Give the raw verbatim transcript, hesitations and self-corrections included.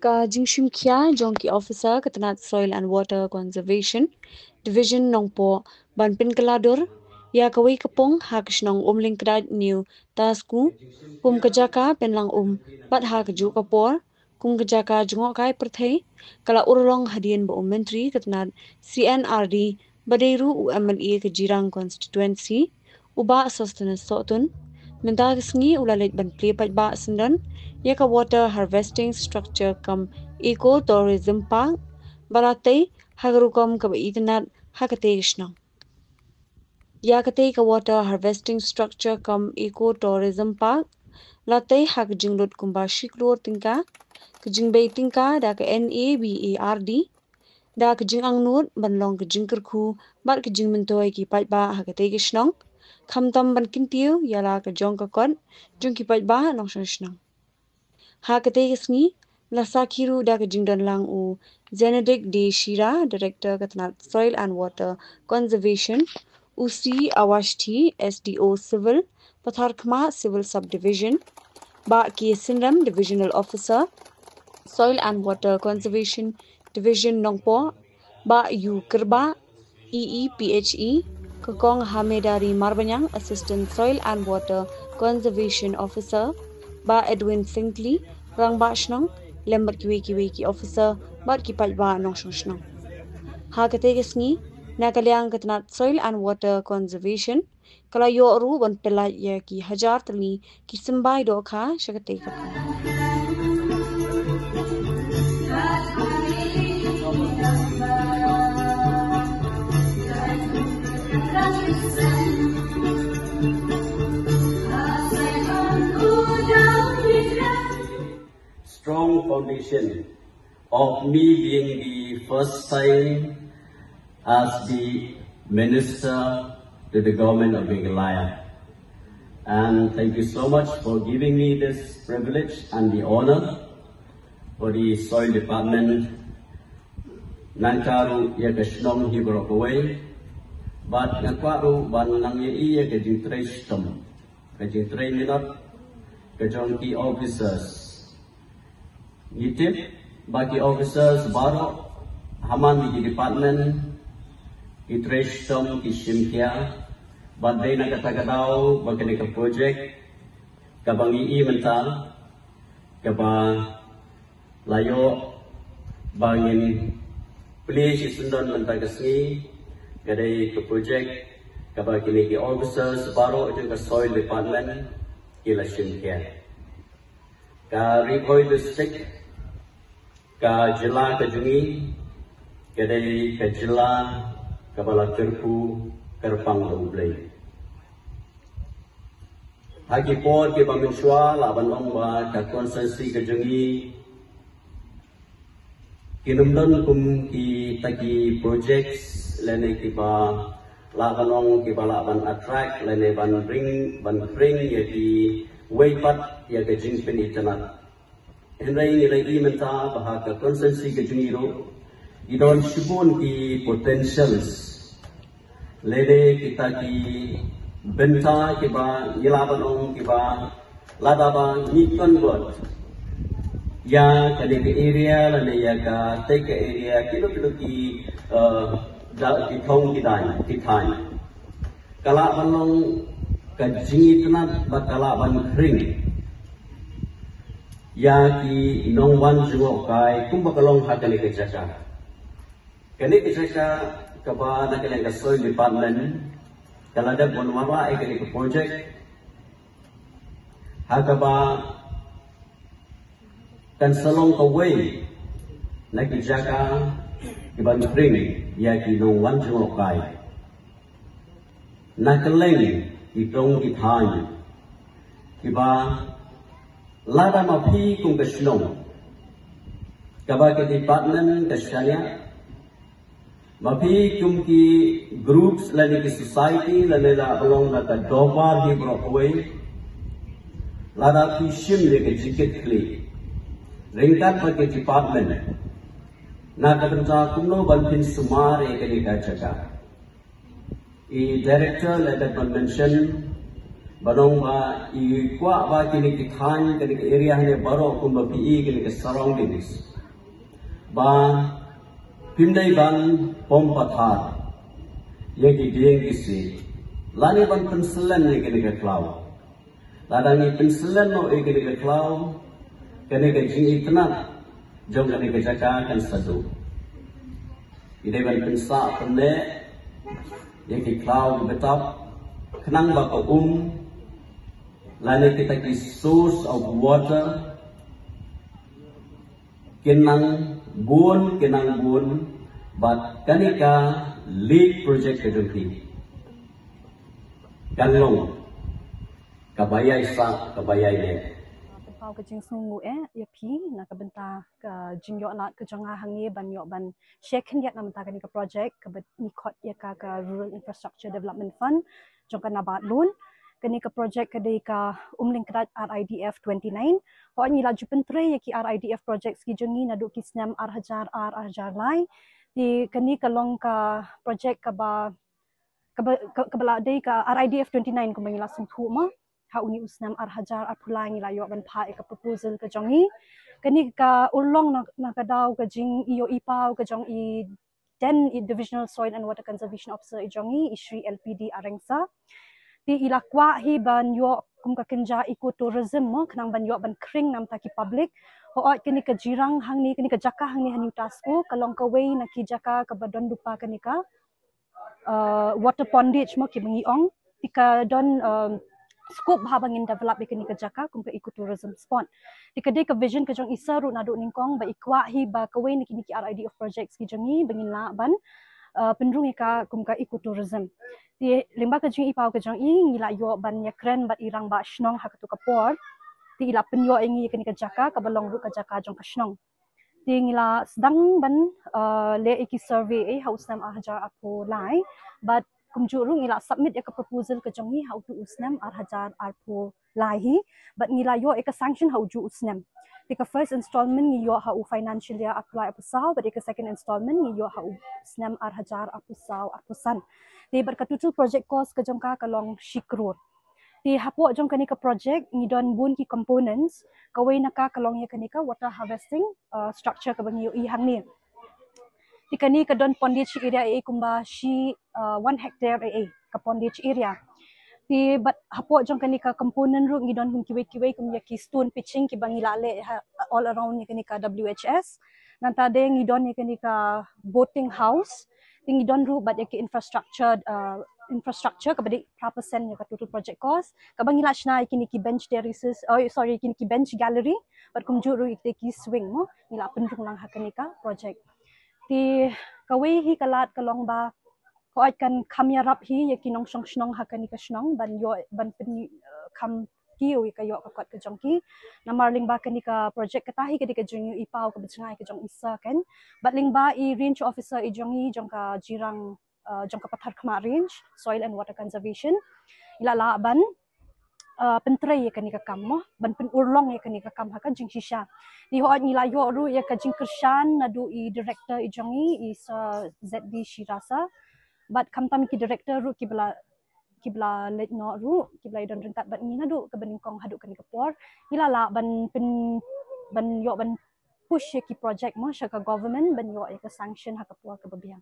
Ka jingshim khia jong ki officer ka tnat Soil and Water Conservation Division Nongpoh ban pynkylla dur ïa kawei ka pung ha ka shnong Umlyngkdait New Tasku kum ka jaka pynlang um bad ha kajuh ka por kum ka jaka jngohkai pyrthei ka la urlong hadien ba u Myntri ka tnat C N R D ba dei ruh u M L A ka Jirang Constituency, u Bah Sosthenes Sohtun, mynta ka sngi u la leit ban plie paidbah syndon ïa ka Water Harvesting Structure cum Eco Tourism Park ba la tei ha ka rukom kaba itynnad ha katei ka shnong. Ïa katei ka Water Harvesting Structure cum Eco Tourism Park la tei ha ka jinglut kumba shi klur tyngka, ka jingbei tyngka da ka N A B A R D, da ka jingangnud ban long ka jingkyrkhu bad ka jingmyntoi ki paidbah ha katei ka shnong, khamtam ban kyntiew ïa la ka jong ka kot jong ki paidbah nongshong shnong. Ha katei ka sngi la sakhi ruh da ka jingdon lang u Zenedict D Shira, Director ka tnat Soil and Water Conservation, u C Awashthi, S D O Civil, Patharkhmah Civil Subdivision, Bah K Synrem, Divisional Officer, Soil and Water Conservation Division Nongpoh, Bah U Kyrbah, E E P H E, ka Kong Hamedari Marbaniang, Assistant Soil and Water Conservation Officer, Bah Edwin Singkli, Rangbah Shnong, lem bad kiwei kiwei ki officer bad ki paidbah nongshong shnong. Ha katei ka sngi, na ka liang ka tnat Soil and Water Conservation, ka la ïoh ruh ban pyllait ïa ki hajar tylli ki symbai dohkha sha katei ka por. Strong foundation of me being the first time as the Minister to the Government of Meghalaya. And thank you so much for giving me this privilege and the honor for the Soil Department. Nangta ruh ïa ka shnong hi baroh kawei. Bad nga kwah ruh ban nang ïa i ïa ka jingtrei shitom, ka jingtrei minot ka jong ki officers. Ngi tip ba ki officers baroh ha man ki department ki trei shitom, ki shim khia. Bad dei na kata ka daw ba kane ka project kaba ngi i mynta, kaba la ïoh ba ngin plie shisyndon mynta ka sngi, ka dei ka project kaba kine ki officers baroh jong ka Soil Department ki la shim khia. Ka Ri Bhoi District, ka jylla ka jong ngi, ka dei ka jylla kaba la kyrkhu kyrpang da U Blei. Ha ki por kiba mynshuwa lah ban ong ba ka constituency ka jong ngi kin ym don kum kita ki projects lane kiba lah ban ong kiba lah ban attract lane ban bring, ban bring ïa ki wei pat ïa ka jingpynitynnad. Hynrei ngi la i mynta ba ha ka constituency ka jong ngi ruh ki don shibun ki potentials. Lane kita ki bynta kiba ngi lah ban ong kiba lada ba ngi convert ïa kane ka area lane ïa katei ka area kino kino ki, eh, da ki thong ki daiñ ki thaiñ. Ka lah ban long ka jingitynnad bad ka lah ban khring ïa ki nongwan jngohkai kumba ka long ha kane ka jaka. Kane ka jaka kaba na ka liang ka Soil Department ka la dep ban wanrah ïa kane ka project ha kaba kan sa long kawei na ki jaka kiban khring ïa ki nongwan jngohkai. Na kylleng ki thong ki thaiñ kiba lada ma phi kum ka shnong kaba ka department ka shaniah, ma phi kum ki groups lane ki society lane la long na ka dorbar hi baroh kawei, lada phi shim ïa ka jingkitkhlieh ryngkat bad ka department na ka bynta kumno ban pynsumar ïa kane ka jaka. I director la dep ban mention Ba nong ba i kwah ba kine ki thaiñ, kane ka area hangne baroh kumba phi i kane ka surroundings, ba phim dei ban pom pathar ïa ki dieng ki siej lane ban pynslem ïa kane ka khlaw. Lada ngi pynslem noh ïa kane ka khlaw, kane ka jingitynnad jong kane ka jaka kan sa duh. Ngi dei ban pynsah pynneh ïa ki khlaw ki btap khnang ba ka um lane kita ki source of water kin nang bun, kin nang bun, bad kane ka lead project ka jong phi kan long kaba ïai sah, kaba ïai leh. Pynpaw ka jingsngewnguh eh ïa phi na ka bynta ka jingïoh lad ka jong nga hangne ban ïoh ban share khyndiat na bynta kane ka project kaba ngi khot ïa ka ka Rural Infrastructure Development Fund jong ka NABARD loan. Kane ka project ka dei ka Umlyngkdait R I D F twenty-nine. Hooid, ngi la ju pyntrei ïa ki R I D F projects ki jong ngi naduh ki snem ar hajar ar, ar hajar lai. Te kane ka long ka project kaba, kaba, ka- kaba la dei ka R I D F twenty-nine kumba ngi la sngewthuh mo. Ha une u snem ar hajar arphew lai ngi la ïoh ban phah ïa ka proposal ka jong ngi. Kane ka urlong na, na ka daw ka jingïohi paw ka jong i then i Divisional Soil and Water Conservation Officer i jong ngi, i Shri L P D Arengsa. Te i la kwah hi ban ïoh kum ka kynja ecotourism mo, khnang ban ïoh ban khring na bynta ki public. Hooid, kane ka jirang hangne, kane ka jaka hangne ha New Tasko ka long kawei na ki jaka kaba don lypa kane ka uh, water pondage mo kiba ngi ong. Te ka don um, scope bha ba ngin develop ïa kane ka jaka kum ka ecotourism spot. Te ka dei ka vision ka jong i sir ruh naduh nyngkong ba i kwah hi ba kawei na kine ki R I D F projects ki jong ngi ba ngin lah ban uh, pynrung ïa ka kum ka ecotourism. Te lyngba ka jingïohi paw ka jong i ngi la ïoh ban ïakren bad i rangbah shnong ha katu ka por. Te i la pynïoh ïa ngi ïa kane ka jaka kaba long ruh ka jaka jong ka shnong. Te ngi la sdang ban uh, leh ïa ki survey eh ha u snem ar hajar arphew lai. Bad kumjuh ruh ngi la submit ïa ka proposal ka jong ngi ha utu u snem ar hajar arphew lai hi. Bad ngi la ïoh ïa ka sanction ha ujuh u snem. Te ka first installment ngi ïoh ha u financial year arphew lai arphew saw, bad ïa ka second installment ngi ïoh ha u snem ar hajar arphew saw arphew san. Te bad ka total project cost ka jong ka ka long shi klur. Te hapoh jong kane ka project ngi don bun ki components, kawei na ka ka long ïa kane ka water harvesting uh, structure kaba ngi ïohi hangne. Te kane ka don pondage area eh kumba shi uh, one hectare eh ka pondage area. Te bad hapoh jong kane ka component ruh ngi don kum kiwei kiwei kum ïa ki stone pitching kiba ngi la leh ha, all around ïa kane ka W H S. Nangta de ngi don ïa kane ka boating house. Te ngi don ruh bad ïa ki infrastructure uh, infrastructure kaba dei phra percent ïa ka total project cost. Kaba ngi la shna ïa kine ki bench terraces, oh sorry, kine ki bench gallery. Bad kumjuh ruh ïa ki swing mo ngi la pynrung lang ha kane ka project. Te kawei hi ka lad ka long ba ka oi kan kham ïarap hi ïa ki nongshong shnong ha kane ka shnong ban ïoh ban pyn uh, kham kiew ïa ka ïoh ka kot ka jong ki. Namar lyngba kane ka project kata hi ka dei ka jingïohi paw kaba jngai ka jong i sir kan. Bad lyngba i range officer i jong i jong ka jirang uh, jong ka Patharkhmah Range, Soil and Water Conservation. I la lah ban uh, pyntrei ïa kane ka kam mo, ban pynurlong ïa kane ka kam ha ka jingshisha. Te hooid ngi la ïoh ruh ïa ka jingkyrshan naduh i director i jong i, i Sir Z B Shrestha. Bad khamtam ki director ruh kiba la kiba la leit noh ruh, kiba la ïadon ryngkat bad ngi naduh kaba nyngkong haduh kane ka por. Ngi la lah ban pyn ban ïoh ban push ïa ki project mo sha ka government ban ïoh ïa ka sanction ha ka por kaba biang.